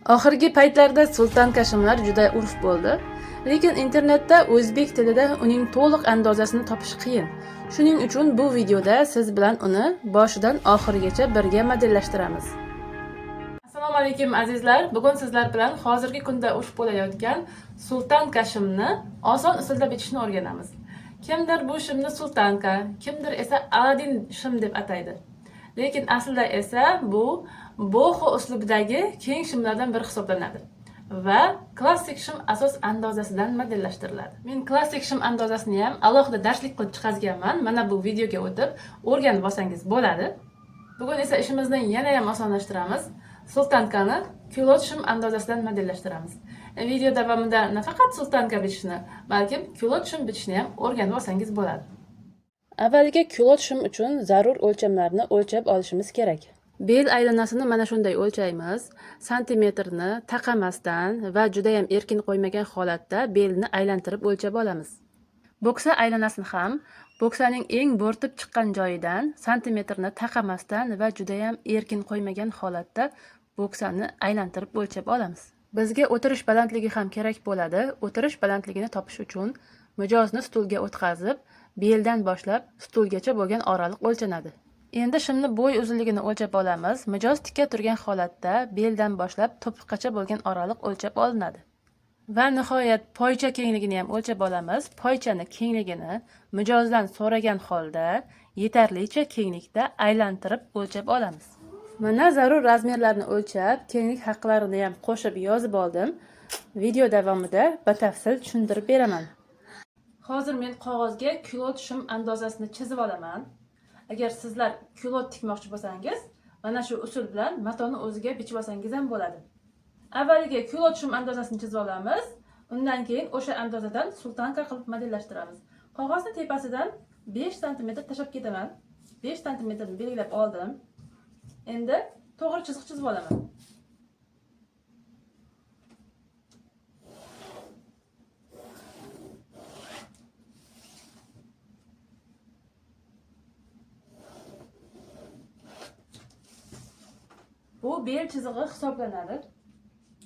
Oxirgi paytlarda sultanka shimlar juda urf bo'ldi. Lekin internetda o'zbek tilida uning to'liq andozasini topish qiyin. Shuning uchun bu videoda siz bilan uni boshidan oxirigacha birga modellashtiramiz. Assalomu alaykum azizlar. Bugun sizlar bilan hozirgi kunda urf bo'layotgan sultanka shimni oson usulda bichishni o'rganamiz. Kimdir bu shimni sultanka, kimdir esa Aladin shim deb ataydi. Lekin aslida esa bu boho uslubidagi keng shimlardan biri hisoblanadi va klassik shim asos andozasidan modellashtiriladi. Men klassik shim andozasini ham alohida darslik qilib chiqazganman. Mana bu videoga o'tib o'rganib olsangiz bo'ladi. Bugun esa ishimizni yana ham osonlashtiramiz. Sultankani kulot shim andozasidan modellashtiramiz. Video davomida nafaqat sultanka bichishni, balkim kulot shim bichishni ham o'rganib olsangiz bo'ladi. Avvaliga kulot shim uchun zarur o'lchamlarni o'lchab olishimiz kerak. Bel aylanasini mana shunday o'lchaymiz. Santimetrni taqamasdan va juda ham erkin qo'ymagan holatda belni aylantirib o'lchab olamiz. Bo'ksa aylanasini ham bo'ksaning eng bo'rtib chiqqan joyidan santimetrni taqamasdan va juda ham erkin qo'ymagan holatda bo'ksani aylantirib o'lchab olamiz. Bizga o'tirish balandligi ham kerak bo'ladi. O'tirish balandligini topish uchun mijozni stulga o'tqazib, beldan boshlab stulgacha bo'lgan oraliq o'lchanadi. Endi shimni bo'y uzunligini o'lchab olamiz. Mijoz tikka turgan holatda beldan boshlab to'piqqacha bo'lgan oraliq o'lchab olinadi. Va nihoyat poycha kengligini ham o'lchab olamiz. Poychani kengligini mijozdan so'ragan holda yetarlicha kenglikda aylantirib o'lchab olamiz. Mana zarur razmerlarni o'lchab, kenglik haqlarini ham qo'shib yozib oldim. Video davomida batafsil tushuntirib beraman. Hozir men qog'ozga kulot shim andozasini chizib olaman. Agar sizlar kulot tikmoqchi bo'lsangiz, mana shu usul bilan matoni o'ziga bichib olsangiz ham bo'ladi. Avvaliga kulot shim andozasini chizib olamiz. Undan keyin o'sha andozadan sultanka qilib modellashtiramiz. Qog'ozni tepasidan 5 sm tashlab ketaman. 5 sm belgilab oldim. Endi to'g'ri chiziq chizib olaman. Bu bel chizig'i hisoblanadi.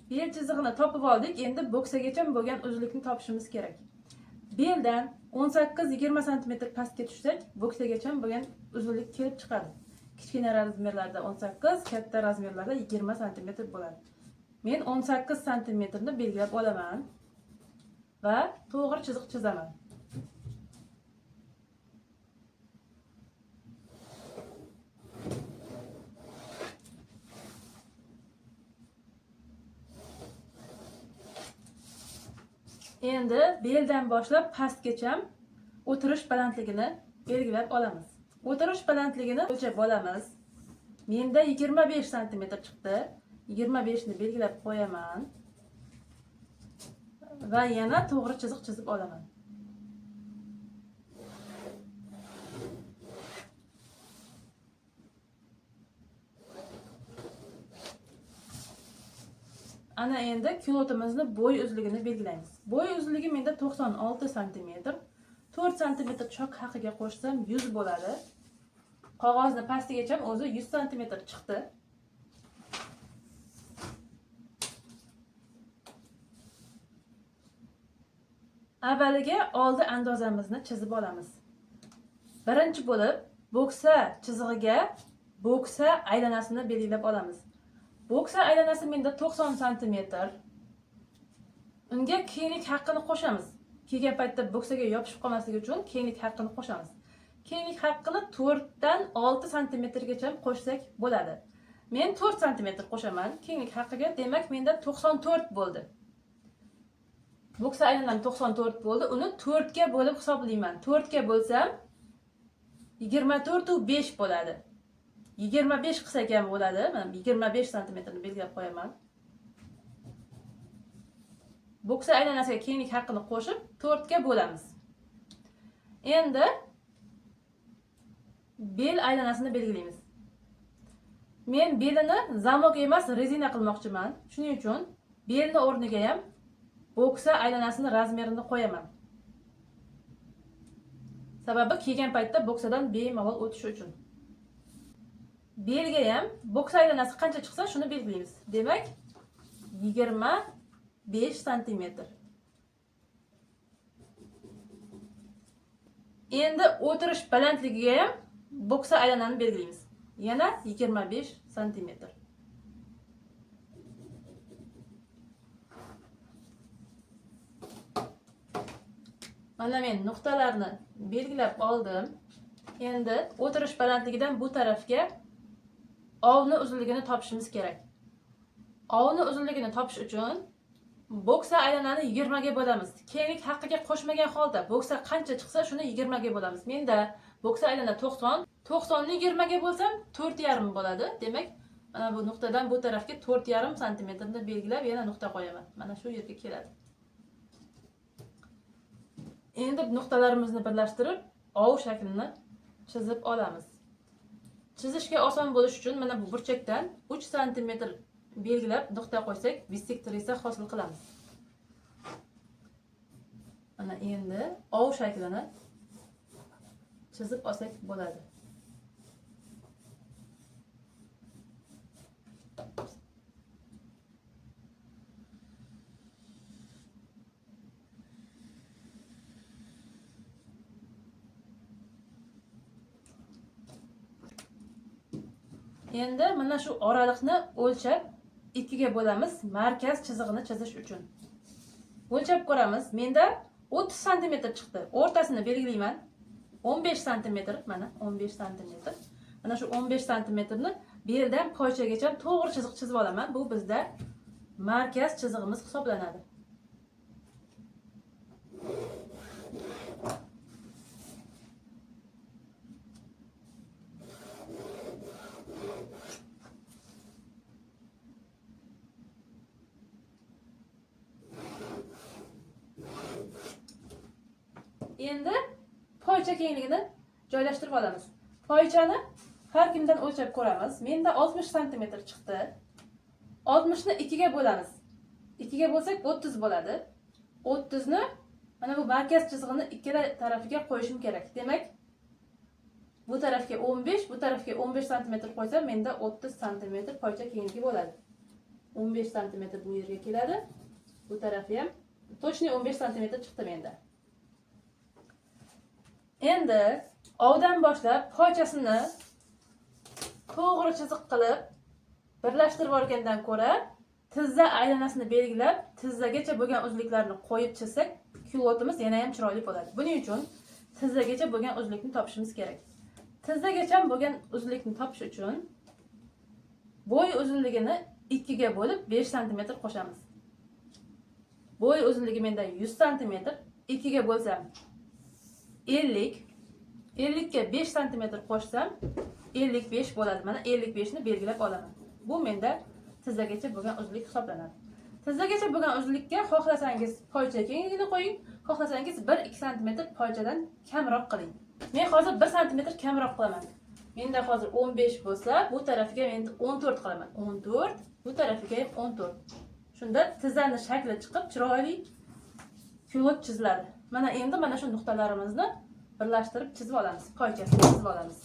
Bel chizig'ini topib oldik. Endi bo'ksagacha bo'lgan uzunlikni topishimiz kerak. Beldan 18-20 sm pastga tushsak, bo'ksagacha bo'lgan uzunlik kelib chiqadi. Kichkina razmerlarda 18, katta razmerlarda 20 sm bo'ladi. Men 18 santimetrni belgilab olaman va to'g'ri chiziq chizaman. Endi beldan boshlab pastgacha o'tirish balandligini belgilab olamiz. O'tirish balandligini o'lchab olamiz. Menda 25 sm chiqdi. 25 ni belgilab qo'yaman. Va yana to'g'ri chiziq chizib olaman. Ana endi kilotimizni bo'y uzunligini belgilaymiz. Bo'y uzunligi menda 96 sm. 4 sm chok haqiga qo'shsam 100 bo'ladi. Qog'ozni pastigacha o'zi 100 sm chiqdi. Avvaliga oldi andozamizni chizib olamiz. Birinchi bo'lib bo'ksa chizig'iga bo'ksa aylanasini belgilab olamiz. Bo'ksa aylanasi menda 90 sm. Unga kenglik haqqini qo'shamiz. Kiygan paytda bo'ksaga yopishib qolmasligi uchun kenglik haqqini qo'shamiz. Kenglik haqqini 4 dan 6 santimetrgacha qo'shsak bo'ladi. Men 4 santimetr qo'shaman kenglik haqqiga, demak menda 94 bo'ldi. Bo'ksa aylanam 94 bo'ldi. Uni 4 ga bo'lib hisoblayman. 4 ga bo'lsam 24.5 bo'ladi. 25 qilsak ham bo'ladi. Mana 25 santimetrni belgilab qo'yaman. Bo'ksa aylanasiga kenglik haqqini qo'shib 4 ga bo'lamiz. Endi bel aylanasini belgilaymiz. Men belini zamok emas, rezina qilmoqchiman. Shuning uchun belni o'rniga ham bo'ksa aylanasini razmerini qo'yaman. Sababi kiygan paytda bo'ksadan bemalol o'tishi uchun. Belga ham bo'ksa aylanasi qancha chiqsa shuni belgilaymiz. Demak, 25 santimetr. Endi o'tirish balandligiga ham bo'ksa aylanani belgilaymiz. Yana 25 santimetr. Mana men nuqtalarni belgilab oldim. Endi o'tirish balandligidan bu tarafga ovni uzunligini topishimiz kerak. Ovni uzunligini topish uchun bo'ksa aylanani 20 ga bo'lamiz. Kenglik haqqiga qo'shmagan holda bo'ksa qancha chiqsa shuni 20 ga bo'lamiz. Menda bo'ksa aylana 90, 90 ni 20 ga bo'lsam 4,5 bo'ladi. Demak, mana bu nuqtadan bu tarafga 4,5 santimetrni belgilab yana nuqta qo'yaman. Mana shu yerga keladi. Endi nuqtalarimizni birlashtirib, ov shaklini chizib olamiz. Chizishga oson bo'lishi uchun mana bu burchakdan 3 santimetr belgilab nuqta qo'ysak, bissektrisa hosil qilamiz. Mana endi ov shaklini chizib olsak bo'ladi. Endi mana shu oraliqni o'lchab 2 ga bo'lamiz markaz chizig'ini chizish uchun. O'lchab ko'ramiz. Menda 30 santimetr chiqdi. O'rtasini belgilayman. 15 santimetr, mana 15 santimetr. Mana shu 15 santimetrni beldan poychagacha to'g'ri chiziq chizib olaman. Bu bizda markaz chizig'imiz hisoblanadi. Endi poycha kengligini joylashtirib olamiz. Poychani har kimdan o'lchab ko'ramiz. Menda 60 santimetr chiqdi. 60 ni 2 ga bo'lamiz. 2 ga bo'lsak 30 bo'ladi. 30 ni mana bu markaz chizig'ini ikkala tarafiga qo'yishim kerak. Demak, bu tarafga 15, bu tarafga 15 santimetr qo'ysam, menda 30 santimetr poycha kengligi bo'ladi. 15 santimetr bu yerga keladi. Bu tarafi ham точно 15 santimetr chiqdi menda. Endi ovdan boshlab poychasini to'g'ri chiziq qilib birlashtirib olgandan ko'ra tizza aylanasini belgilab tizzagacha bo'lgan uzunliklarni qo'yib chizsak, kilotimiz yana ham chiroyli bo'ladi. Buning uchun tizzagacha bo'lgan uzunlikni topishimiz kerak. Tizzagacha bo'lgan uzunlikni topish uchun bo'y uzunligini 2 ga bo'lib 5 santimetr qo'shamiz. Bo'y uzunligi menda 100 santimetr, 2 ga bo'lsam 50, 50 ga 5 santimetr qo'shsam 55 bo'ladi. Mana 55 ni belgilab olaman. Bu menda tizzagacha bo'lgan uzunlik hisoblanadi. Tizzagacha bo'lgan uzunlikka xohlasangiz poycha kengligini qo'ying, xohlasangiz 1-2 santimetr poychadan kamroq qiling. Men hozir 1 santimetr kamroq qilaman. Menda hozir 15 bo'lsa, bu tarafiga men 14 qilaman. 14, bu tarafiga ham 14. Shunda tizzani shakli chiqib, chiroyli kulot chiziladi. Mana endi mana shu nuqtalarimizni birlashtirib chizib olamiz. Poychasini chizib olamiz.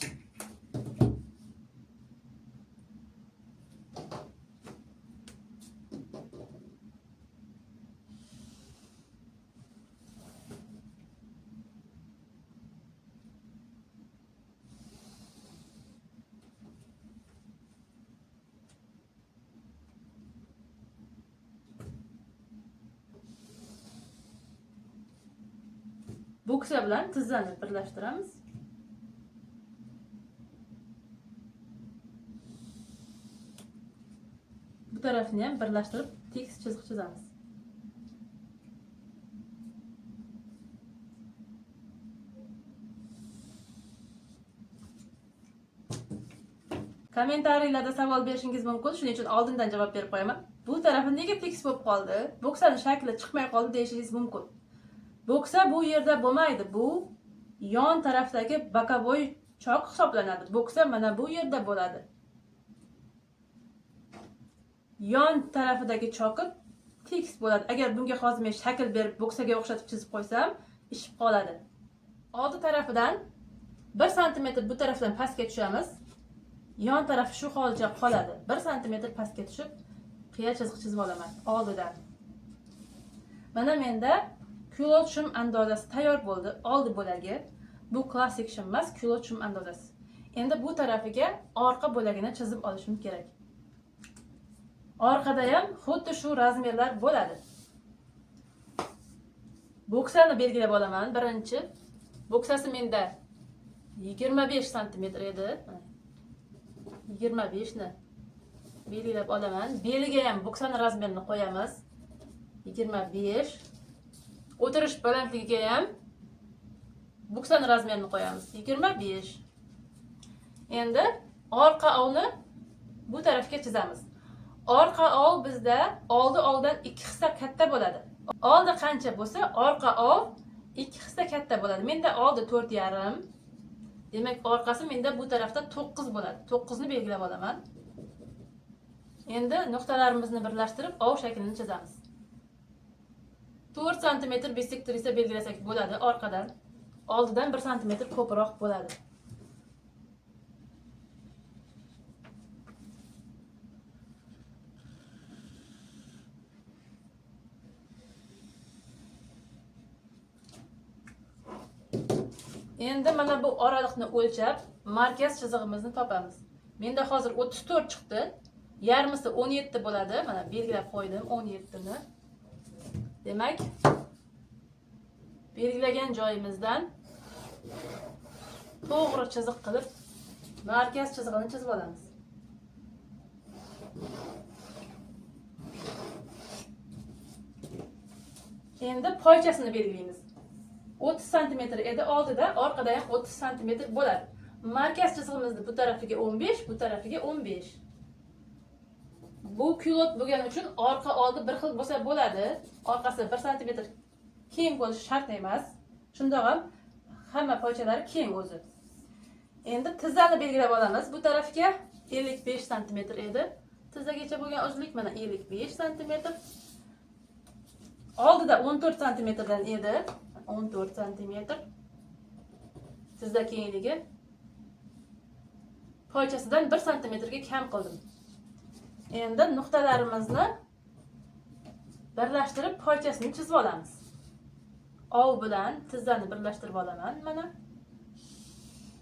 Bo'ksa bilan tizzani birlashtiramiz. Bu tarafini ham birlashtirib tekis chiziq chizamiz. Kommentariylarda savol berishingiz mumkin, shuning uchun oldindan javob berib qo'yaman. Bu tarafi nega tekis bo'lib qoldi? Bo'ksani shakli chiqmay qoldi deyishingiz mumkin. Bo'ksa bu yerda bo'lmaydi. Bu yon tarafdagi bokovoy chok hisoblanadi. Bo'ksa mana bu yerda bo'ladi. Yon tarafidagi choki tekis bo'ladi. Agar bunga hozir men shakl berib bo'ksaga o'xshatib chizib qo'ysam, ishib qoladi. Oldi tarafidan 1 santimetr bu tarafdan pastga tushamiz. Yon tarafi shu holicha qoladi. 1 santimetr pastga tushib Qiya chiziq chizib olaman oldidan. Mana menda kulot shim andozasi tayyor bo'ldi, oldi bo'lagi. Bu klassik shim emas, kulot shim andozasi. Endi bu tarafiga orqa bo'lagini chizib olishim kerak. Orqada ham xuddi shu razmerlar bo'ladi. Bo'ksani belgilab olaman birinchi. Bo'ksasi menda 25 santimetr edi. 25 ni belgilab olaman. Beliga ham bo'ksani razmerini qo'yamiz. 25. O'tirish balandligiga ham bo'ksani razmerini qo'yamiz. 25. Endi orqa ovni bu tarafga chizamiz. Orqa ov bizda oldi ovdan 2 hissa katta bo'ladi. Oldi qancha bo'lsa, orqa ov 2 hissa katta bo'ladi. Menda oldi 4,5. Demak, orqasi menda bu tarafda 9 bo'ladi. 9 ni belgilab olaman. Endi nuqtalarimizni birlashtirib ov shaklini chizamiz. 4 santimetr bisektrisa belgilasak bo'ladi orqadan. Oldidan 1 santimetr ko'proq bo'ladi. Endi mana bu oraliqni o'lchab markaz chizig'imizni topamiz. Menda hozir 34 chiqdi. Yarmisi 17 bo'ladi. Mana belgilab qo'ydim 17 ni. Demak, belgilagan joyimizdan to'g'ri chiziq qilib markaz chizig'ini chizib olamiz. Endi poychasini belgilaymiz. 30 santimetr edi oldida, orqada ham 30 santimetr bo'ladi. Markaz chizig'imizni bu tarafiga 15, bu tarafiga 15. Bu kulot bo'lgani uchun orqa oldi bir xil bo'lsa bo'ladi. Orqasi 1 santimetr keng bo'lishi shart emas. Shundoq ham hamma poychalari keng o'zi. Endi tizzani belgilab olamiz. Bu tarafga 55 santimetr edi. Tizzagacha bo'lgan uzunlik mana 55 santimetr. Oldida 14 santimetrdan edi. 14 santimetr. Tizza kengligi poychasidan 1 santimetrga kam qildim. Endi nuqtalarimizni birlashtirib poychasini chizib olamiz. Ov bilan tizzani birlashtirib olaman mana.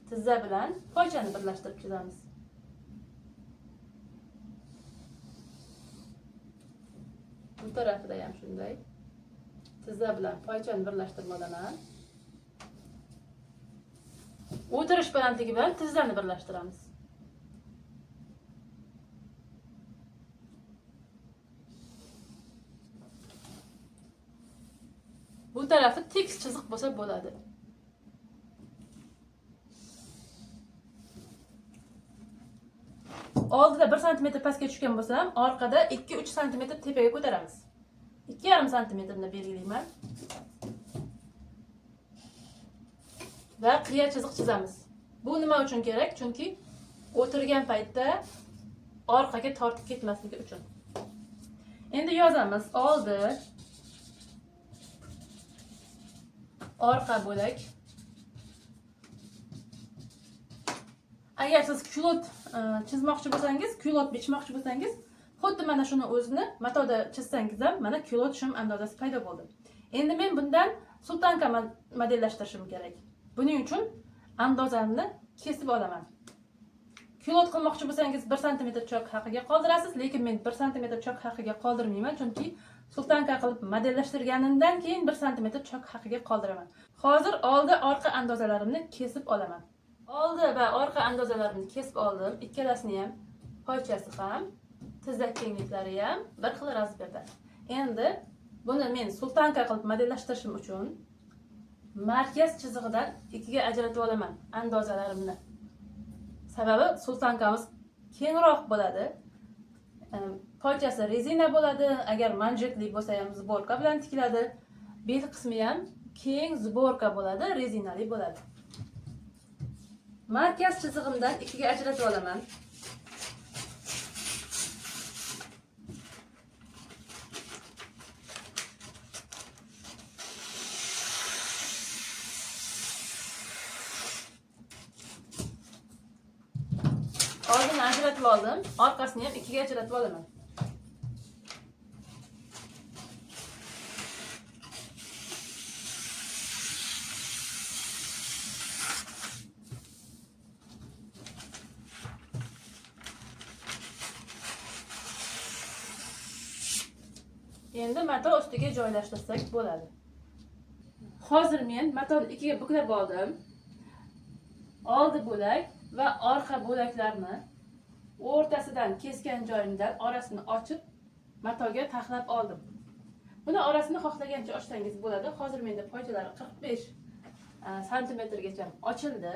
Tizza bilan poychani birlashtirib chizamiz. Bu tarafida ham shunday. Tizza bilan poychani birlashtirib olaman. O'tirish balandligi bilan tizzani birlashtiramiz. Bu tarafi tekis chiziq bo'lsa bo'ladi. Oldida 1 santimetr pastga tushgan bo'lsa ham, orqada 2-3 santimetr tepaga ko'taramiz. 2,5 santimetrni belgilayman. Va qiya chiziq chizamiz. Bu nima uchun kerak? Chunki o'tirgan paytda orqaga tortib ketmasligi uchun. Endi yozamiz. Oldi, orqa bo'lak. Agar siz kulot chizmoqchi bo'lsangiz, kulot bichmoqchi bo'lsangiz, xuddi mana shuni o'zini matoda chizsangiz ham mana kulot shim andozasi paydo bo'ldi. Endi men bundan sultanka modellashtirishim kerak. Buning uchun andozamni kesib olaman. Kulot qilmoqchi bo'lsangiz 1 santimetr chok haqiga qoldirasiz, lekin men 1 santimetr chok haqiga qoldirmayman, chunki sultanka qilib modellashtirganimdan keyin 1 santimetr chok haqiga qoldiraman. Hozir oldi orqa andozalarimni kesib olaman. Oldi va orqa andozalarimni kesib oldim. Ikkalasini ham poychasi ham, tizza kengliklari ham bir xil razmerda. Endi buni men sultanka qilib modellashtirishim uchun markaz chizig'idan 2ga ajratib olaman andozalarimni. Sababi sultankamiz kengroq bo'ladi. Poychasi rezina bo'ladi, agar manjetli bo'lsa ham zborka bilan tikiladi. Bel qismi ham keng zborka bo'ladi, rezinali bo'ladi. Markaz chizig'imdan 2ga ajratib olaman. Oldini ajratib oldim, orqasini ham 2ga ajratib olaman. Endi mato ustiga joylashtirsak bo'ladi. Hozir men matoni ikkiga buklab oldim. Oldi bo'lak va orqa bo'laklarni o'rtasidan kesgan joyimdan orasini ochib matoga taxlab oldim. Buni orasini xohlagancha ochsangiz bo'ladi. Hozir menda poychalari 45 santimetrgacha ochildi.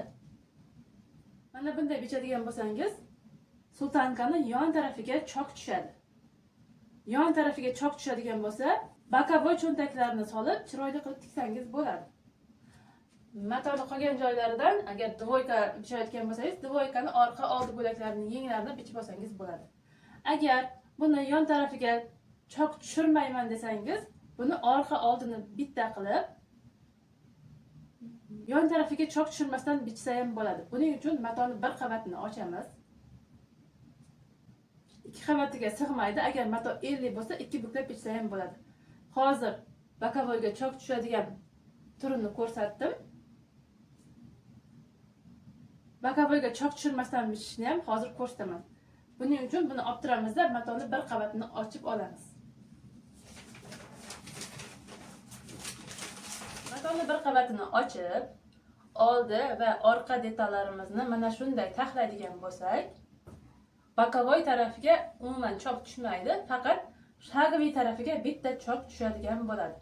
Mana bunday bichadigan bo'lsangiz, sultankani yon tarafiga chok tushadi. Yon tarafiga chok tushadigan bo'lsa, боковой cho'ntaklarni solib chiroyli qilib tiksangiz bo'ladi. Matoni qolgan joylaridan agar двойка bichayotgan bo'lsangiz, двойка ni orqa oldi bo'laklarini, yenglarini bichib olsangiz bo'ladi. Agar buni yon tarafiga chok tushirmayman desangiz, buni orqa oldini bitta qilib yon tarafiga chok tushirmasdan bichsa ham bo'ladi. Buning uchun matoni bir qavatini ochamiz. Ikki qavatiga sig'maydi. Agar mato 50 bo'lsa, ikki buklab bichsa ham bo'ladi. Hozir боковой ga chok tushadigan turini ko'rsatdim. Боковой ga chok tushirmasdan bichishni ham hozir ko'rsataman. Buning uchun buni olib turamizda, matoni bir qavatini ochib olamiz. Matoni bir qavatini ochib, oldi va orqa detallarimizni mana shunday taxlaydigan bo'lsak, боковой tarafiga umuman chok tushmaydi, faqat шаговый tarafiga bitta chok tushadigan bo'ladi.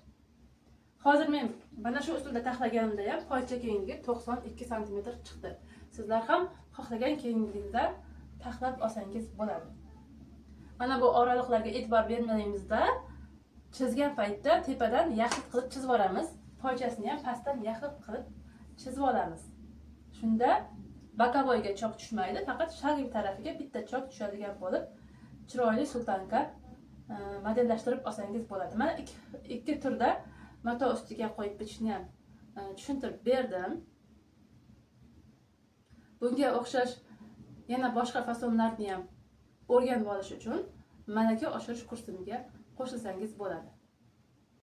Hozir men mana shu usulda taxlaganimda ham poycha kengligi 92 santimetr chiqdi. Sizlar ham xohlagan kengligida taxlab olsangiz bo'ladi. Mana bu oraliqlarga e'tibor bermaymizda, chizgan paytda tepadan yaxlit qilib chizib olamiz. Poychasini ham pastdan yaxlit qilib chizib olamiz. Shunda боковой ga chok tushmaydi, faqat шаговый tarafiga bitta chok tushadigan bo'lib, chiroyli sultanka modellashtirib olsangiz bo'ladi. Mana ikki turda mato ustiga qo'yib bichishni ham tushuntirib berdim. Bunga o'xshash yana boshqa fasonlarni ham o'rganib olish uchun malaka oshirish kursimga qo'shilsangiz bo'ladi.